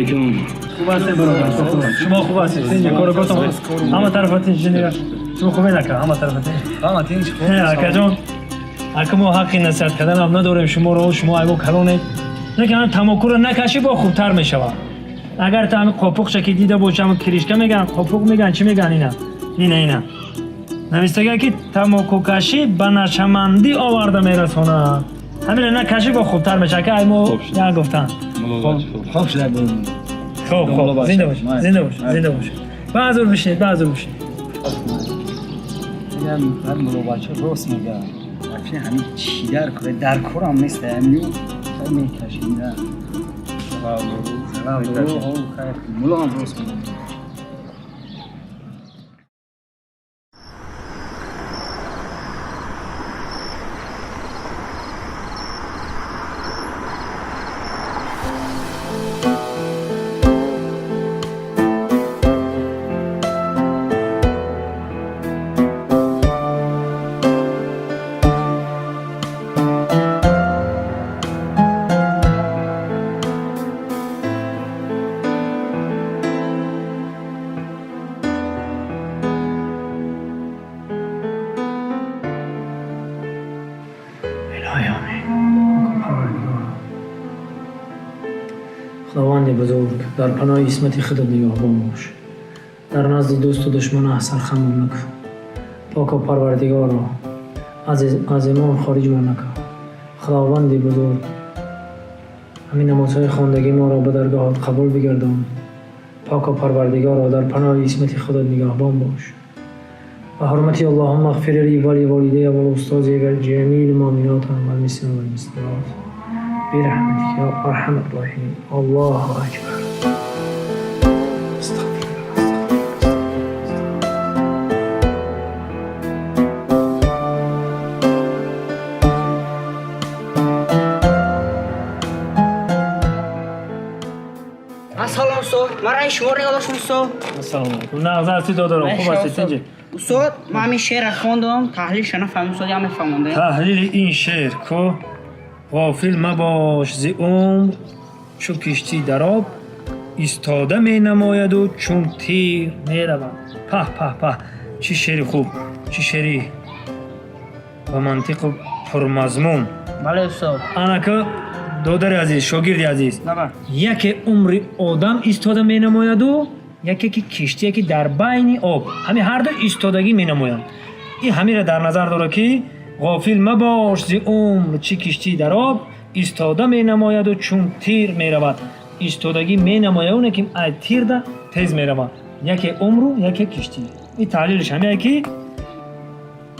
Алейкум. Хуб ҳастед бародар? Шумо хуб ҳастед? Тинҷ кору кортон ҳама тарафа тинҷ ҷинира. Шумо хубед ака? Ҳама тарафа тинҷ. Ҳама тинҷ. Акаҷон, ака мо ҳаққи насиҳат карданам надорем шуморо, шумо айбо калонед. Лекин ҳам тамокуро накашӣ бо хубтар мешавад. Агар та ҳамин қопуқча ки дида бошӣ, ҳамин кришка меган, қопуқ меган, чӣ меган ина? Ина ина. Навистага ки тамокукашӣ ба нашамандӣ оварда мерасонад. Ҳамина накашӣ бо хубтар мешавад. Ака ай мо як гуфтан. Хоб шуда буд. Хоб, хоб, зинда бош, зинда бош, зинда бош. Баъзур бишинед, баъзур бишинед. Мегам ҳар мулобача рост мега. Вообще ҳамин чӣ дар кор дар корам нест, ҳамин хай мекашем да. Хайр, муло ҳам рост мега. Илоҳи амин. Парвардигоро. Худованди бузург, дар паноҳи исмати худат нигаҳбон бош. Дар назди дӯсту душман сархамон накун. Поко Парвардигоро, аз имон хориҷмон накун. Худованди бузург, ҳамин намозҳои хондагии моро ба даргоҳат қабул бигардон. Поко Парвардигоро, дар паноҳи исмати худат нигаҳбон бош. Ба ҳурмати Аллоҳумма иғфир ли ва ли волидайя ва ли ва ли ҷамиил муъминот вал муслимин вал муслимот бирахматика ё арҳамар роҳимин. Аллоҳу акбар. Ассалом устод, ман раи шуморо ёд доштам устод. Ассалому алайкум. Нағз ҳастӣ додаром, хуб ҳастӣ, тинҷӣ? Устод, ман ҳамин шеърро хондам, таҳлилша нафаҳмидам устод, я мефаҳмондем. Таҳлили ин шеър ко ғофил мабош зи умр, чу киштӣ дар об истода менамояду чун тир меравад. Паҳ паҳ паҳ, чӣ шеъри хуб, чӣ шеъри ба мантиқу пурмазмун. Бале устод. Анака додари азиз, шогирди азиз, Наба. яке умри одам истода менамояду яке ки киштие ки дар байни об, ҳамин ҳарду истодагӣ менамоянд. Ин ҳаминро дар назар дорад ки ғофил мабош зи умр, чӣ киштӣ дар об истода менамояду чун тир меравад. Истодагӣ менамояд оне ки ай тирда тез меравад. Яке умру, яке киштӣ. Ин таҳлилаш ҳамяе ки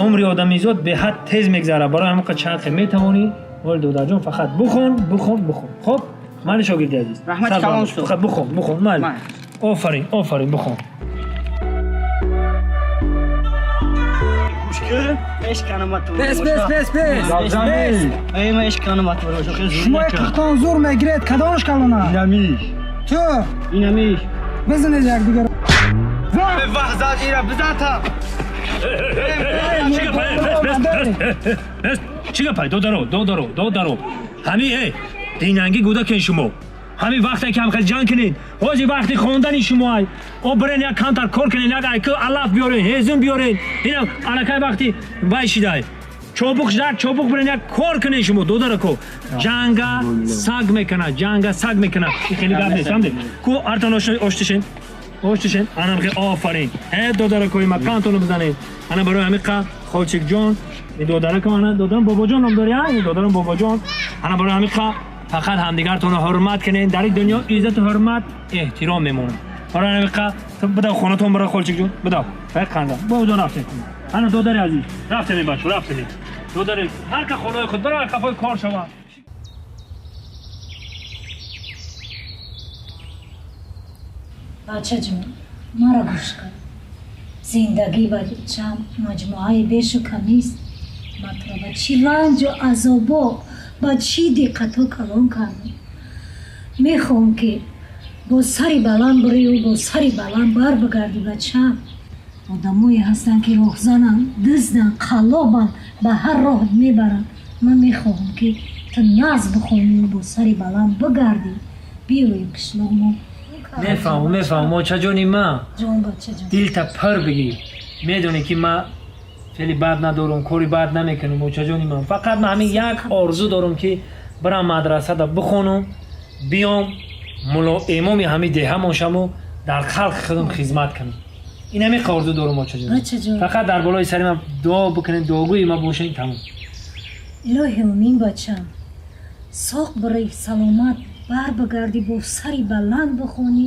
умри одамизод беҳад тез мегзарад. Барои ҳамин қадр чанд хел метавонӣ, вале додарҷон, фақат бухон, бухон, бухон. Хоб, майли шогирди азиз. Раҳмати Сар калон баланд. устод. Фақат бухон, бухон, майли. Майли. Офарин, офарин, бухон. Пес, пес, пес, пес. Эй, ман ишканам атвор. Шумо қихтон зур мегиред, кадомаш калона? Инамиш. Ту Инамиш. бизанед якдигар. Ваҳзат ира бизата. Чӣ гапай? Пес, пес, чӣ гапай? Додаро, додаро, додаро. Ҳами э, динанги гудакен шумо. Ҳамин вақте ки ҳамхел ҷанг кунед, ҳози вақти хондани шумо ай. О бирен як камтар кор кунед, як айку алаф биёрен, ҳезум биёрен. Инам алакай вақти вай шидай. Чобуқ шида, чобуқ бирен як кор кунед шумо, додарако. Ҷанга саг мекунад, ҷанга саг мекунад. Ин хеле гап нест, фаҳмидед? Ку артон оштишен. Оштишен, анам хе офарин. Э додаракои ма кантоно бизанед. Ана барои ҳамин қа Холчикҷон, ин додаракам ана додарам Бобоҷон ном дори, ин додарам Бобоҷон. Ана барои ҳамин қа фақат ҳамдигартонро ҳурмат кунед. Дар ин дунё иззату ҳурмат эҳтиром мемонад. Барои ҳамин қа бидав хонатон бара Холчикҷон, бидав. Фақат қанда. Бобоҷон рафтем. Ана додари азиз, рафтем бачо, рафтем. Додари ҳар ка хонаи худ бара қафои кор шава. Бачаҷон, маро гӯш кун. Зиндагӣ бачам маҷмӯаи бешу камист. Ман туро ба чӣ ранҷу азобо, ба чӣ диққатҳо калон кардам. Мехоҳам ки бо сари баланд бирию бо сари баланд бар бигардӣ бачам. Одамое ҳастанд ки роҳзананд, дузданд, қаллобанд, ба ҳар роҳ мебаранд. Ман мехоҳам ки ту нағз бихонию бо сари баланд бигардӣ. Биёю кишлоқ мо Мефаҳмам, мефаҳмам, мочаҷони ман. Ҷон, бачаҷон. Дилта пур бигир. Медонӣ ки ман феъли бад надорам, кори бад намекунам, мочаҷони ман. Фақат ман ҳамин як орзу дорам ки бирам мадрасада бихонам, биём мулло имоми ҳамин деҳамон шаму дар халқи худам хизмат кунам. Ин ҳамин орзу дорам, мочаҷон. Бачаҷон. Фақат дар болои сари ман дуо бикунед, дуогӯи ман бошед, тамом. Илоҳи омин, бачам. Соқ барои саломат бар бигардӣ, бо сари баланд бихонӣ,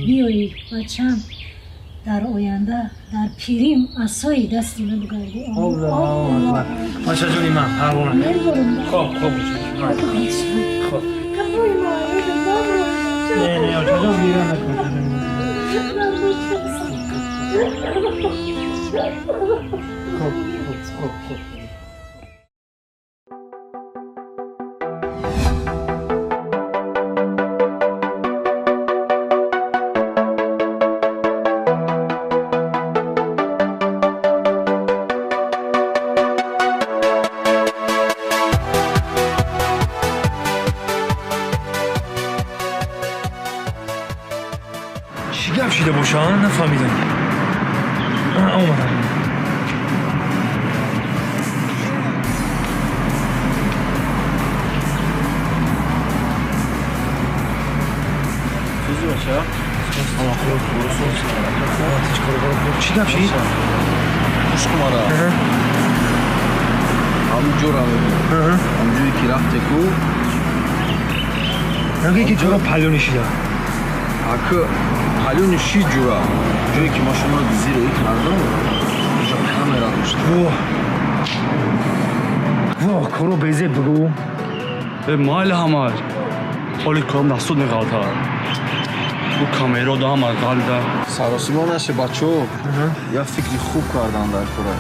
биёӣ, бачам, дар оянда дар пирим асои дасти ман бигардӣ. Аллоҳу акбар. Мочаҷони ман, парвона. Мебарам. Хоб, хоб, хоб. Не, не, очаҷон, гира накун. Хоб, хоб, хоб, хоб. Чӣ гап шида боша, нафаҳмидам. Омадам. Чизи бача? Чӣ гап шид? Гӯш кун мара. Ҳамун ҷора мебинӣ. Ҳамун ҷое ки рафте ку. Нагӯе ки ҷора палёни шида. Ака палёни шид ҷура. Ҷое ки ма шуморо дизироӣ кардам, инҷо камера дошт. Воҳ. Воҳ, коро безеб бигӯ. Э, майли ҳамаш. Ҳоли корам дастур меғалтад. Ӯ камеро да ҳама ғалда. Саросима наше бачаҳо. Як фикри хуб кардан дар кора.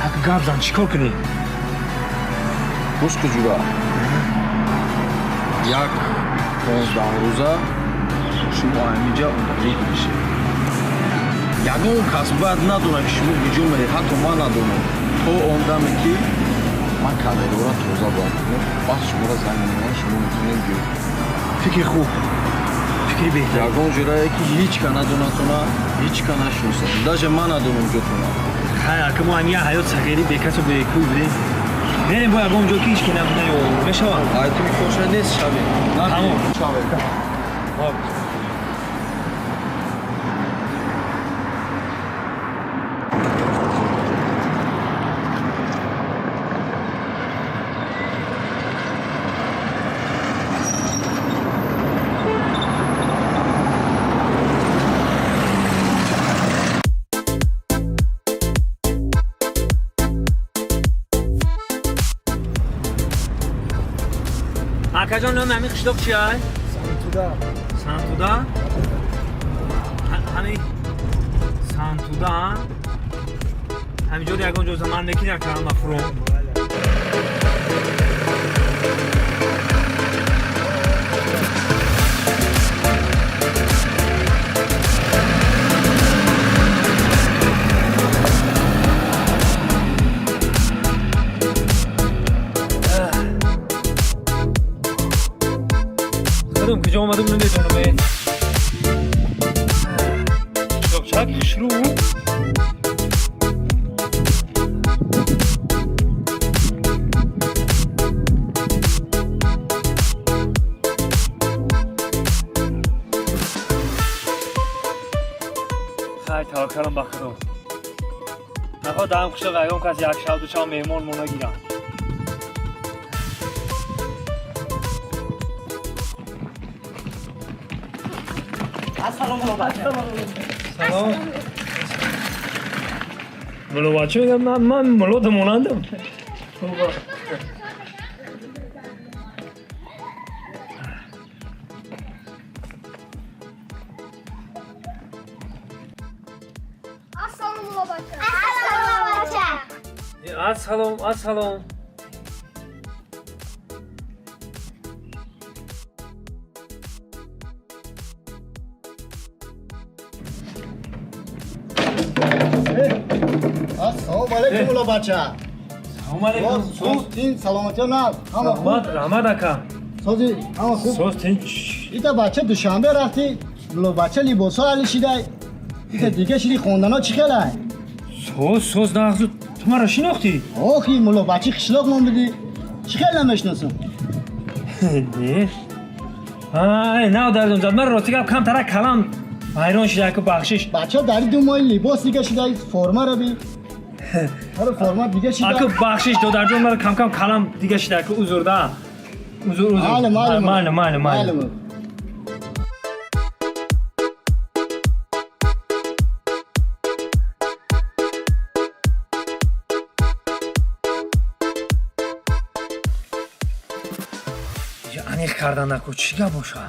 Ҳак гап зан, чӣ кор кунӣ? Гӯш ку ҷура. Як 15 рӯза шумо ҳаминҷа удалить мешед. Ягон кас бояд надонад ки шумо куҷо меред, ҳатто ман надонам. То он даме ки ман камераро тоза бояд кунам, баъд шуморо занг мезанам, шумо метавонед биёед. Фикри хуб. Фикри беҳтар. Ягон ҷурае ки ҳеҷ ка надонатона, ҳеҷ ка нашиносад. Даже ман надонам ҷотона. Хай, ака мо ҳамин як ҳаёт сағирӣ бекасу бекӯй будем. Мерем бо ягон ҷо ки ҳеҷ ки наёвем. Мешавад? Ай ту микоша нест шавем. Тамом. Шавем. Хоб. Акаҷон, номи ҳамин қишлоқ чи ай? Сантуда. Сантуда? Ҳами Сантуда, ҳамин ҷо ягон ҷо ман мекунам калама фурон. Худам куҷо омадам намедонам. Чак хушрӯ. Хай, таваккалам ба Худо. Нахоҳ даҳам қишлоқ ягон кас як шаб ду шаб меҳмон мо нагирам. Ассалому алайкум. Салом. Мулло бача мегӯяд ман муллода монандам. Ассалому бача. Ассалому бача. Ассалом, ассалом. Ассалому алайкум, мулло бача. Салом алайкум. Соз тин, саломатиё наз. Ҳама хуб? Раҳмат, раҳмат ака. Сози ҳама хуб? Соз тин. Ита бача, Душанбе рафтӣ? Мулло бача либосҳо алишидай. Дига шиди хондано чӣ хелай? Соз, соз, нағзу. Ту маро шинохтӣ? Охи, мулло бачи қишлоқ мон бидӣ. Чӣ хел намешиносам? Не. Ай, нав дардум зад. Ман рости гап камтара калам ҳайрон шуда, ку бахшиш. Бача дари ду моҳи либос дига шидай, формаро би. Ҳаро форма дига шида. Аку бахшиш, додарҷон, мара кам-кам калам дига шида, ку узр да. Узр, узр. Майли, майли. Майли, майли, майли. Майли. Аниқ кардан наку, чӣ гап боша?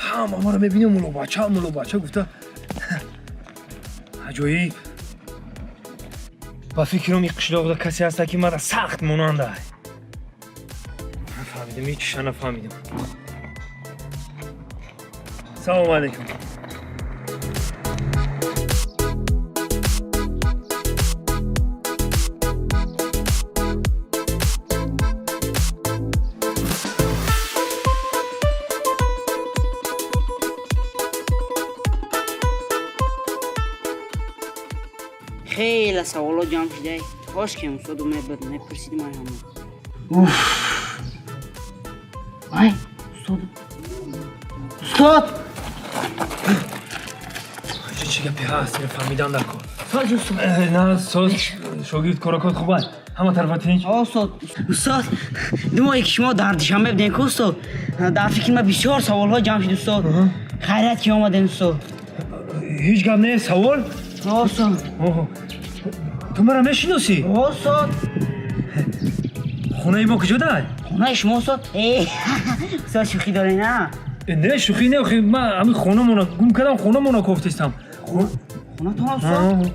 Ҳама маро мебинем, муллобача, муллобача гуфта. Аҷоиб. Ба фикрам, ин қишлоқда касе ҳаста, ки мара сахт монанда. Нафаҳмидам, ҳечиша нафаҳмидам. Салому алайкум. Хеле саволот ҷамъ шудай. Кош ки устоду мебуд, мепурсидим ай ҳама. Уф! Ай, устод. Устод! Чӣ гапе ҳаст? Ина фаҳмидан дар кор. Соз, устод. На, соз, шогирд, коракот хуб аст? Ҳама тарафа тинч? О, устод. Устод, ду моҳе ки шумо дар Душанбе будем ку, устод, дар фикри ман бисёр саволҳо ҷамъ шуд, устод. Хайрият ки омадем, устод. Ҳеҷ гап нест, савол? О, устод. Ту маро мешиносӣ? О, устод. Хонаи мо куҷо дай? Хонаи шумо, устод? Э, устод, шӯхӣ доред, на? Не, шӯхӣ не, охи ман ҳамин хонамона гум кардам, хонамона кофтистам. Хонатон, устод?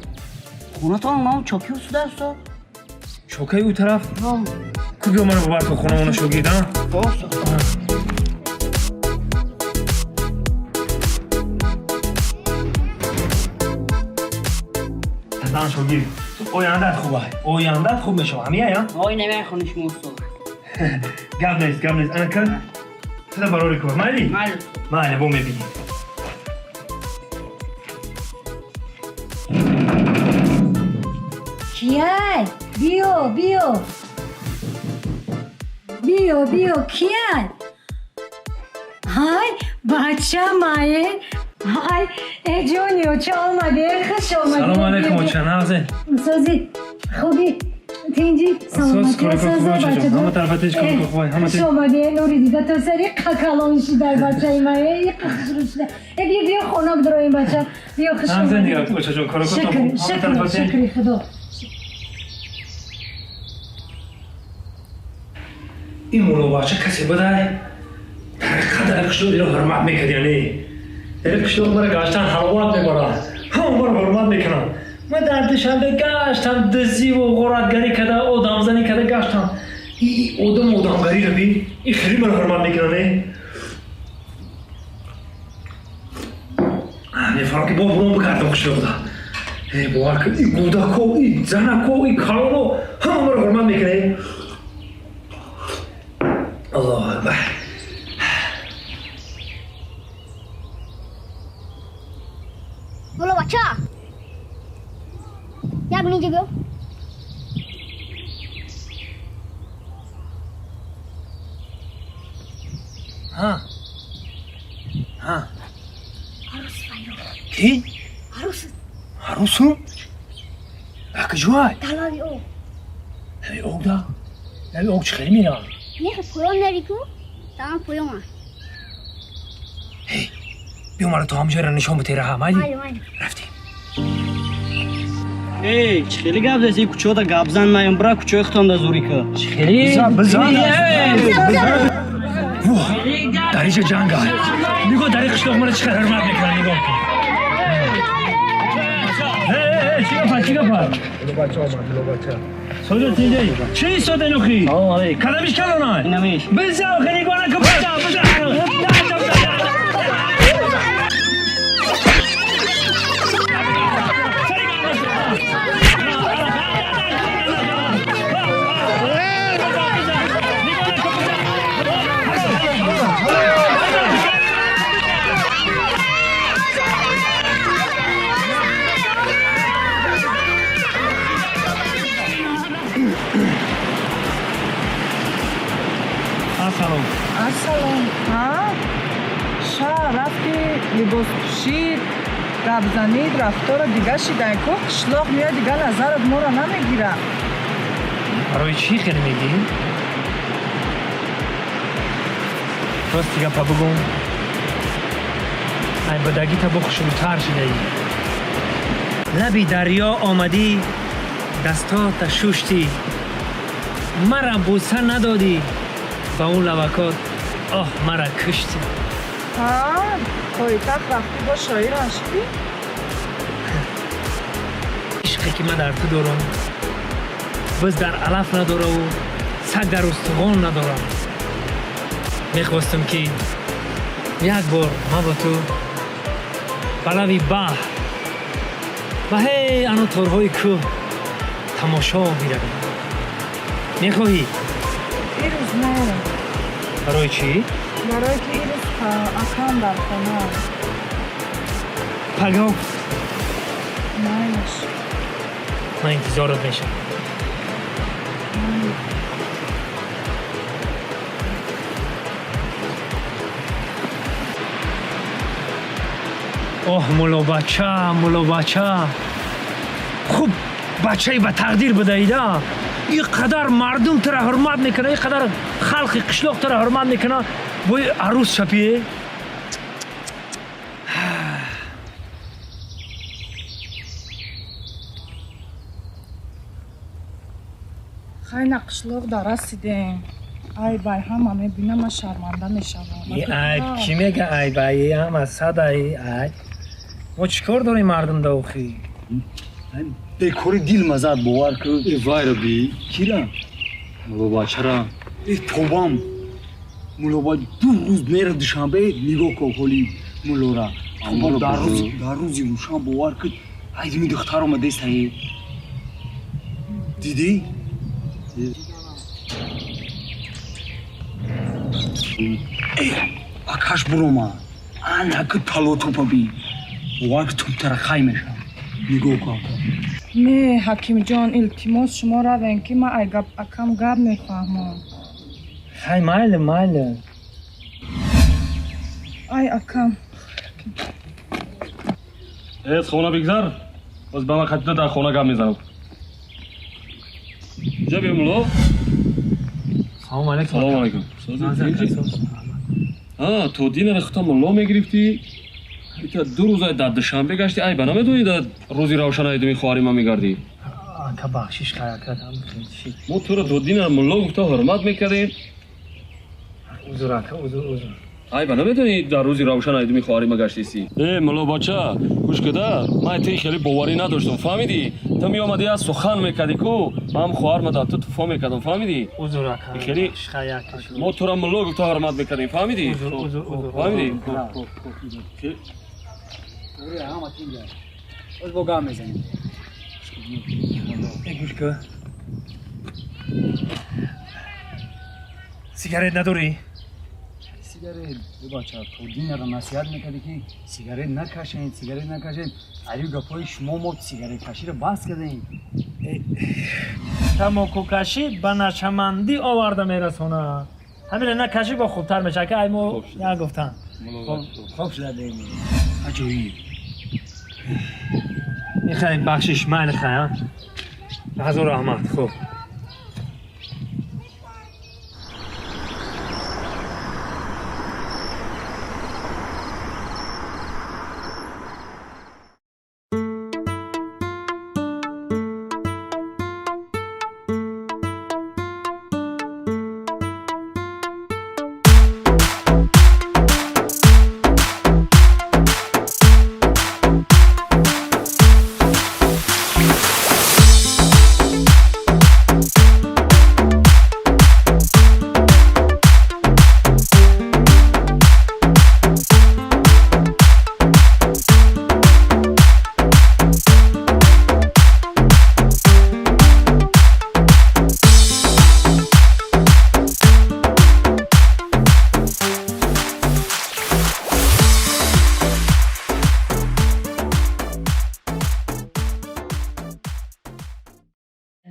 Хонатон ном чоки устуда, устод? Чокаи ӯ тараф? Ку биё маро бибар то хонамона, шогирд, а? О, устод. Дан шогирд, ояндат хуб ай, ояндат хуб мешава, ҳамия, я? Ой, намеай хонаи шумо, устод. Гап нест, гап нест. Ана кар, туда барори кор, майли? Майли. Майли, бо мебинем. Кияй? Биё, биё. Биё, биё, кияй? Ҳай, бача мае. Ҳай, э ҷони, оча омаде, хуш омадӣ. Салому алайкум, оча, нағзе? Сози, хуби, тинҷи, саломатӣ, коракот сози, хуб, очаҷон. бачаҷон. Ҳама тарафа тинч, коракот хуб, ҳама Хуш тинч. омадӣ, нури дида, то сари қакалон шидай бачаи ма, э, иқа хушрӯ шида. Э, биё, биё, хона бидроем, бача. Биё, хуш Нағзе, омадӣ. нигоҳ, очаҷон, коракотон Шукр, хуб, ҳама шукр, тарафа тинч. шукри Худо. Ин муллобача касе будай, дар қадари қишлоқ иро ҳурмат мекард, яъне дар қишлоқ мара гаштан ҳаловат мебарад, ҳама маро ҳурмат мекунанд. Ман дар Душанбе гаштам, дизиву ғоратгарӣ карда, одамзанӣ карда гаштам. И одам одамгариро би, и хеле маро ҳурмат мекунанд. Э, мефаҳмам, ки бо бурон бигардам қишлоқда. Э, бовар кун, и кӯдако, и занако, и калоно ҳама маро ҳурмат мекунад. Аллоҳу акбар. Мулло бача. Як минут биё. Ҳа. Ҳа. Арӯс файро. Кӣ? Арӯс. Арӯсу? Дар куҷоай? Дар лаби об. Лаби об да? Лаби об чӣ хеле меравад? Не, поён нари ку? Там поён аст. Ҳей, биё маро то ҳамҷояро нишон бите, раҳа, майли? Майли, майли. Рафтем. Эй, чӣ хеле гап заси, кӯчода гап зан наям, бира кӯчои худтон да зурӣ ка. Чӣ хеле? Бизан, бизан. Воҳ, дар инҷа ҷанг аст. Нигоҳ, дар ин қишлоқ маро чӣ қадр ҳурмат мекунанд, нигоҳ кун. Эй, эй, эй, чӣ гапа, чӣ гапа? Муллобача омад, муллобача. Соҷо тинҷаи. Чӣ истода нухи? Салому алайкум. Кадамиш калонай? Инамиш. Бизан, охи, нигоҳ накун, бизан, бизан. Бизан, бизан. Либос пӯшид, гап занид, рафтора дига шидай ку қишлоқ меояд, дига назарат моро намегира. Барои чӣ хеле мегӣ? Рости гапа бугум, ай бадагита бо хушрӯтар шидаӣ. Лаби дарё омадӣ, дастота шуштӣ, мара бӯса надодӣ, ба он лавакот оҳ мара куштӣ. Ҳа, пойтахт рафтӣ бо шоирам шидӣ? Ишқе ки ман дар ту дорам, биз дар алаф надораву саг дар устухон надорам. Мехостам ки як бор ман бо ту ба лаби баҳр ва ҳей ану торҳои кӯҳ тамошо биравем. Мехоҳӣ? Ирӯз не. Барои чӣ? Барое ки ирӯз акам дар хона. Пагоҳ? Майлаш. Ман интизорат мешавам. Оҳ, муллобача, муллобача, хуб бачаи ба тақдир будаида. Ин қадар мардум тура ҳурмат мекунад, ин қадар халқи қишлоқ тура ҳурмат мекунад, бои арӯс шапие. Хайна қишлоқ дар расидем. Айб ай ҳама мебинам, ман шарманда мешавам. Айб кӣ мега? Айб ай ҳама садай айб. Мо чӣ кор дорем мардум да охи? Бекори дил мазад, бовар кун. Э, вайра би. Кира? Муллобачара. Э, тобам. Муллоба ду рӯз мера Душанбе, нигоҳ кун ҳоли муллора. Тобам дар рӯзи рӯшан, бовар кун, айдими духтар омадестае. Дидӣ? Э, акаш бурома. Анаки талотопа би. Бовар кун, тубтара хай мешавам. Нигоҳ кун. Не, Ҳакимҷон, илтимос, шумо равем, ки ман ай гап акам гап мефаҳмам. Хай, майли, майли. Ай акам. Э, хона бигзар, боз ба ман хатида дар хона гап мезанам. Ҷа биё, мулло. Салому алайкум. Салому алайкум. А, то динара хута мулло мегирифтӣ, ита ду рӯза дар Душанбе гашти, айба намедонӣ дар рӯзи равшан айдуми хоҳари ман мегардӣ? Ака, бахшиш хай, ака. Мо туро то динара мулло гуфта ҳурмат мекардем. Узр, ака, узр, узр. Айба намедонӣ дар рӯзи равшан айдуми хоҳари ма гаштисӣ? Э, муллобача, гӯш када, ман ти хеле боварӣ надоштам, фаҳмидӣ? Ту меомадӣ, аз сухан мекардӣ ку, ман хоҳар ма дар ту туфо мекардам, фаҳмидӣ? Узр, ака. Хеле мо туро мулло гуфта ҳурмат мекардем, фаҳмидӣ? Фаҳмидӣ? Ҳама тинҷа. Боз бо гап мезанем. Э, гӯш ка, сигарет надорӣ? Сигарет, бача, то динара насиҳат мекардӣ, ки сигарет накашед, сигарет накашед. Аю гапҳои шумо мо сигареткаширо бас кардем. Тамокукашӣ ба нашамандӣ оварда мерасонад. Ҳамина накашӣ бо хубтар мешавад, ки ай мо як гуфтан. Хоб шуда дем. Аҷоиб. Михай, бахшиш, майли, хай, а ҳазор раҳмат, хуб.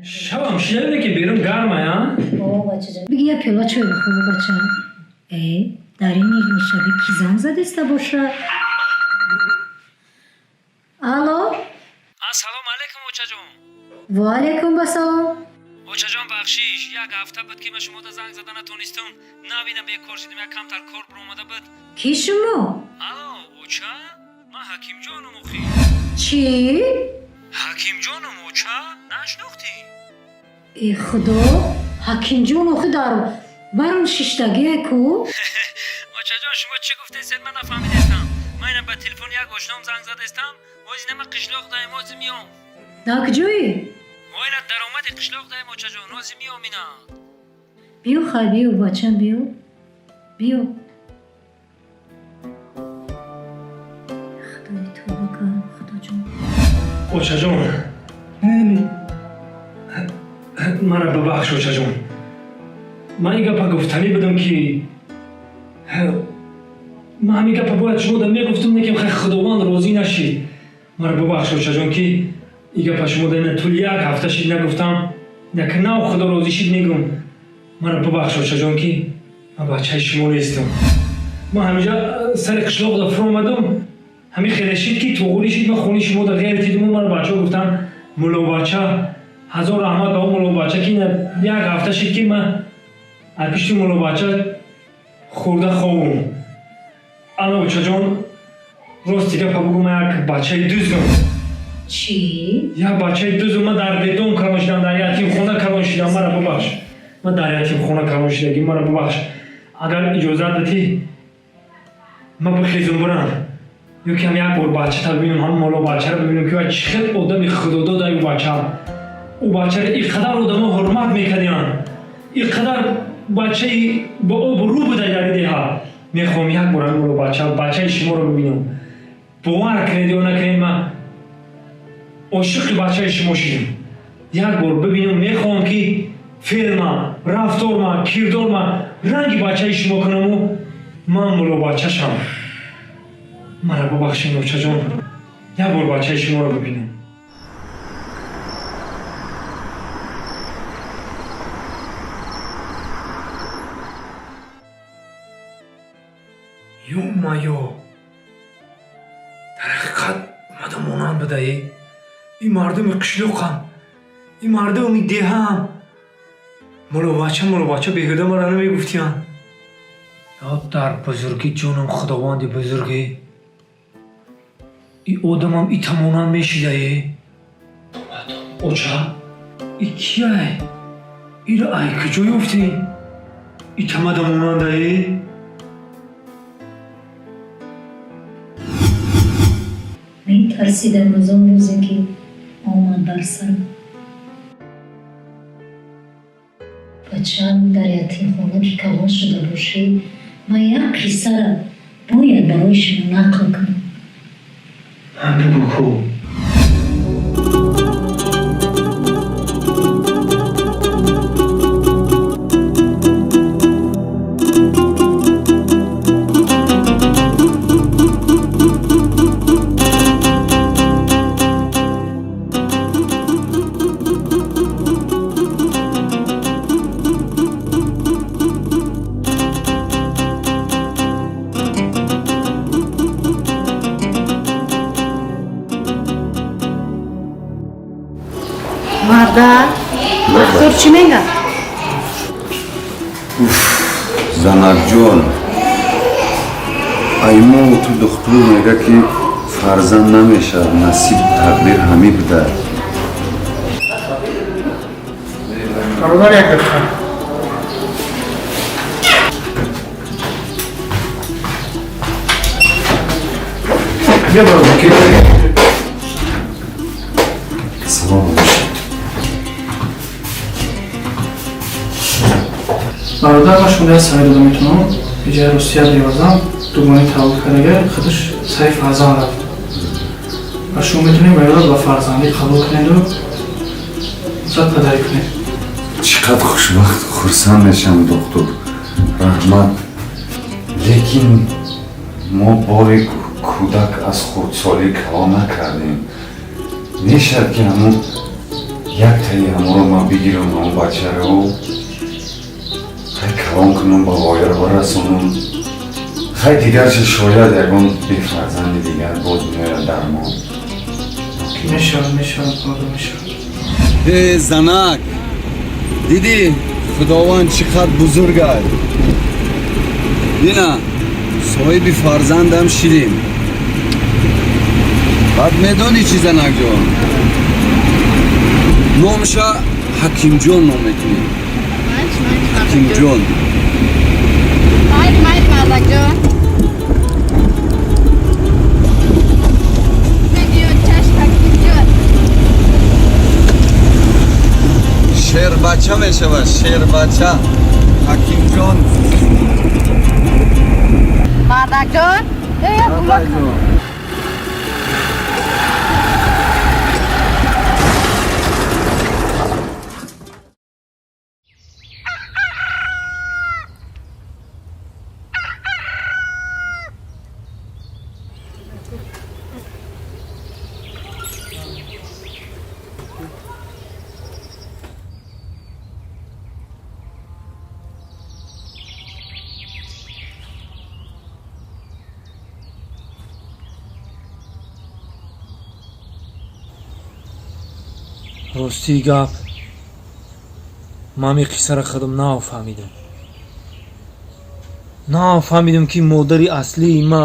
Шабам шидаде ки берун гармая. О, бачаҷон, биги як пиёла чой бихӯр, бача. Э, дар ин нимшабӣ ки занг задеста боша? Алейкум, очаҷон. Ва алейкум басалом. Очаҷон, бахшиш, як ҳафта буд, ки ман шумода занг зада натонистум. Навина бекор шидим, як камтар кор биромада буд. Ки шумо? Алло, оча, ман Ҳакимҷоном охи. Чӣ? Ҳакимҷоном, оча, нашнохтӣ? Э, худо, Ҳакимҷон охи дар барон шиштагие ку. Очаҷон, шумо чӣ гуфтесед, ман нафаҳмидестам. Ман ина ба телефон як ошном занг задестам. Ози нама қишлоқ даем, ози миём. Дар куҷоӣ? Мо ина даромади қишлоқ даем, очаҷон, ози миём ина. Биё, хай, биё, бачам, биё, биё. Худои, тавба кардам, худоҷон. Очаҷон, мара бибахш, очаҷон. Ман ин гапа гуфтанӣ будам, ки ман ҳамин гапа бояд шумо да мегуфтум, лекин хай, худованд розӣ нашид. Мара бибахш, очаҷон, ки ин гапа шумо да ина тӯли як ҳафта шид нагуфтам. Як нав худо розӣ шид, мегум. Мара бибахш, очаҷон, ки ман бачаи шумо нестам. Ман ҳаминҷа сари қишлоқ да фуромадум, ҳамин хеле шид, ки туғурӣ шид, ман хони шумо да ғайр дидуму мара бачаҳо гуфтанд мулобача. Ҳазор раҳмат ба он мулобача, ки ина як ҳафта шид, ки ман аз пишти мулобача хӯрда ховум. Ана, очаҷон, рости гапа бугу, ман як бачаи дуздум. Чӣ? Як бачаи дуздум. Ман дар детдом калон шидам, дар ятимхона калон шидам. Мара бубахш, ман дар ятимхона калон шидагим, мара бубахш. Агар иҷозат дитӣ, ман бихезум бирам, ё ки ҳам як бор бачата бибинам, ҳам моло бачаро бибинам, ки вай чӣ хел одами худодода. Ӯ бача, ӯ бачаро ин қадар одамо ҳурмат мекардианд, ин қадар бачаи бо обрӯ буда дар деҳа. Мехоҳам як бор ҳамин моло бача, бачаи шуморо бибинам. Бовар кунед ё накунед, ман ошиқи бачаи шумо шидам. Як бор бибинам, мехоҳам, ки феълма, рафторма, кирдорма ранги бачаи шумо кунаму ман мулобачашам. Мара бубахшед, очаҷон, як бор бачаи шуморо бибинам. Ё-моё, дар ҳақиқат мада монанд будаe. Ин мардуми қишлоқам, ин мардуми деҳаам мулобача, мулобача беҳуда мара намегуфтиянд. Ё дар бузургӣ ҷонам, худованди бузургӣ, ин одамам ита монанд мешидае. Оча, и кияй? Иро ай куҷо ёфтӣ? Ита мада монандае. Метарсидам аз он рӯзе, ки омад бар сарам. Бачаам, дар ятимхона ки калон шуда бошӣ, ман як қиссара бояд барои шумо нақл кунам. Бигӯ ку. Марда, доктор чӣ мегӯяд? Занакҷон, аймову ту духтур мега, ки фарзанд намешавад, насиб, тақдир ҳамин буда. Бародар, як дақиқа. Бия, бародар. Салом бошед. Бародар, ман шумо савол дода метавонам. Иҷаи Русия биёзам, дугони таваллуд кардага, худаш сари фарзанд рафт ва шумо метавонед бародар ба фарзандӣ қабул кунеду зад падарӣ кунед. Чӣ қадр хушбахт, хурсанд мешавам, доктор, раҳмат. Лекин мо бори кӯдак аз хурдсолӣ калон накардем. Мешавад, ки ҳамун яктаи ҳамонро ман бигирам, ҳамон бачаро хай калон кунам, ба вояро барасонам? Хай, дигарчи, шояд ягон бефарзанди дигар боз меояд дар мо. Мешавад, мешавад, бародар, мешавад. Э, занак, дидӣ, худованд чӣ қадр бузург аст. Бина, соҳиби фарзандам шидем. Баъд медонӣ чӣ, занакҷон? Номша Ҳакимҷон ном мекунем. Ҳакимҷон. Майли, майли, мардакҷон. Чашм, Ҳакимҷон. Шербача мешавад, шербача. Ҳакимҷон. Мардакҷон. Мардакҷон. Ростии гап, ман ин қиссаро худам нафаҳмидам. Нафаҳмидам, ки модари аслии ма,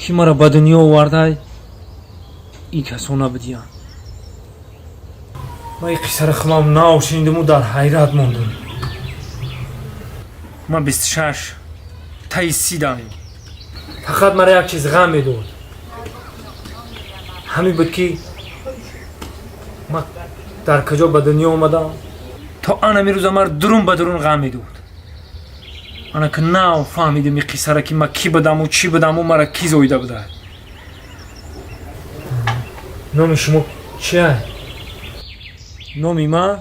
ки маро ба дунё овардай, ин касо набудиянд. Ман ин қиссаро худам нашунидаму дар ҳайрат мондам. Ман 26, таи 30 дам. Фақат мара як чиз ғам медод, ҳамин буд, ки ман дар куҷо ба дунё омадам. То анами рӯза мара дурун ба дурун ғам медод. Ана ки нав фаҳмидам ин қиссаро, ки ман кӣ будаму чӣ будаму мара кӣ зоида буда. Номи шумо чия? Номи ман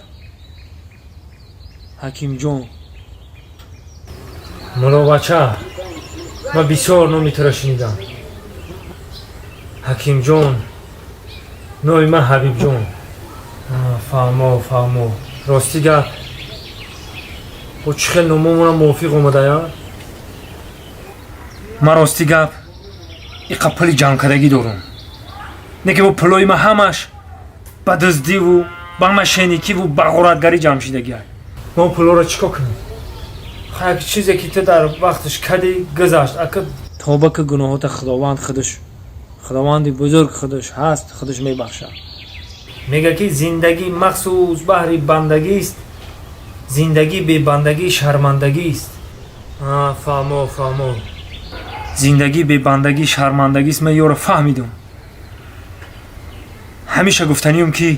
Ҳакимҷон. Мулобача, ман бисёр номи туро шунидам. Ҳакимҷон. Номи ман Ҳабибҷон. Фаҳмо, фаҳмо. Рости гап, бо чӣ хел номомона мувофиқ омадая. Ман, рости гап, иқа пули ҷамъкардагӣ дорум, не ки бо пулои ман ҳамаш ба дуздиву ба мошенникиву ба ғоратгарӣ ҷамъ шидагиай. Ман пулоро чӣ кор кунам? Як чизе ки ту дар вақташ кадӣ, гузашт. Ака, тоба ки, гуноҳота худованд худаш, худованди бузург худаш ҳаст, худаш мебахшад. Мега ки зиндагӣ махсус баҳри бандагист, зиндагӣ бебандагӣ шармандагист. Фаҳмо, фаҳмо. Зиндагӣ бебандагӣ шармандагист. Ман ёро фаҳмидум. Ҳамеша гуфтаниюм, ки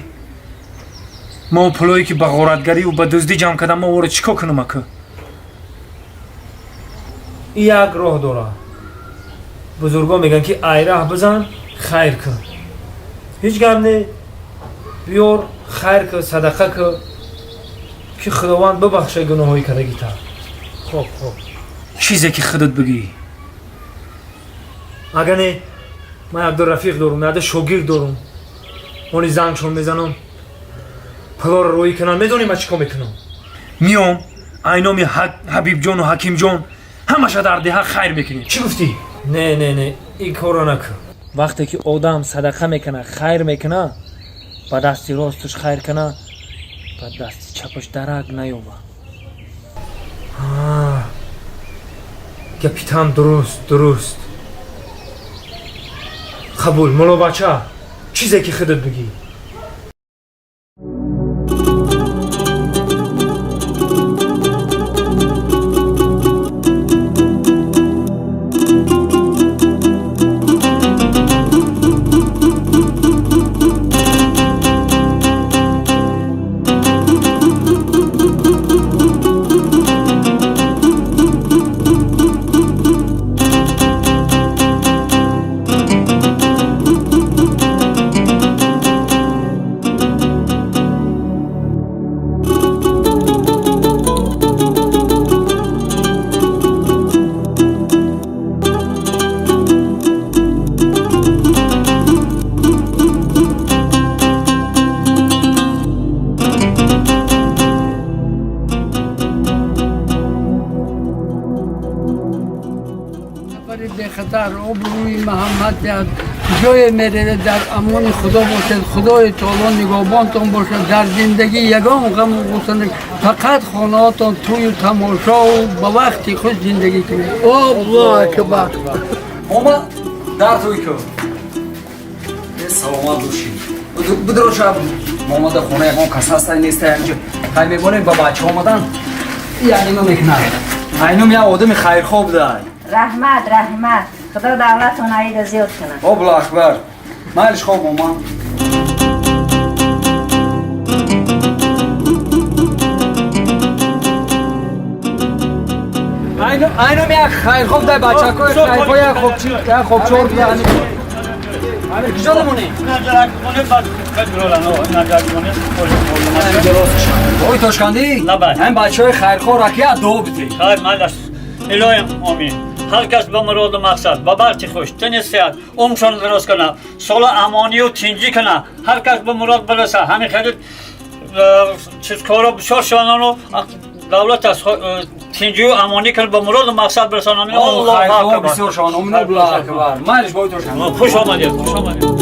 мо пулое ки ба ғоратгариву ба дуздӣ ҷамъ кардам, мо оро чӣ кор кунам, ака? Як роҳ дорад. Бузургон мегӯянд, ки айраҳ бизан, хайр кун. Ҳеҷ гап не, биёр, хайр кун, садақа кун, ки худованд бибахшад гуноҳҳои кардагита. Хоб, хоб, чизе ки худат бигӯӣ. Агар не, ман якду рафиқ дорум, якду шогирд дорум, они зангшон мезанам, пулоро роҳӣ кунам. Медонӣ ман чӣ кор мекунам? Миём, айноми Ҳабибҷону Ҳакимҷон ҳамаша дар деҳа хайр мекунем. Чӣ гуфтӣ? Не, не, не, ин корро накун. Вақте ки одам садақа мекунад, хайр мекунад, ба дасти росташ хайр кунад, ба дасти чапаш дарак наёбад. Гапитам дуруст, дуруст. Қабул, мулобача, чизе ки худат бигӣ. сиҳат диҳад. Ҷое меравед, дар амони Худо бошед. Худои таоло нигоҳбонтон бошад. Дар зиндагӣ ягон ғаму ғусса, фақат хонаотон тӯю тамошову ба вақти худ зиндагӣ кунед. Аллоҳу акбар. Мома, дар тӯй кун, саломат бошӣ. Бидро шаб момада хона ягон кас ҳаста неста, янҷо хай мебонем. Ба бача омадан яънима мекунад. Айнум як одами хайрхоҳ будай. Раҳмат, раҳмат, худо давлатон аида зиёд кунад. Аллоҳу акбар, майлиш, хоб мома. Айнум як хайрхоҳ будай, бачакои хайрхоҳ, як хобчи, як хобчор будай. Куҷо мемонем? Ой, Тошкандӣ, ҳамин бачаҳои хайрхоҳ ракия дуо бидӣ. Хайр, майлаш, илоҳим, омин. Ҳар кас ба муроду мақсад, ба бахти хуш, тини сиҳат, умршон дароз кунад, сола амонию тинҷӣ кунад, ҳар кас ба мурод бираса. Ҳамин хеле чизкоро бисёр шаванану давлат аз тинҷию амонӣ кунад, ба муроду мақсад бирасонам. Аллоҳу акбар, бисёр шаван. Омин, Аллоҳу акбар, майлиш, бой Тошкандӣ. Хуш омадед, хуш омадед.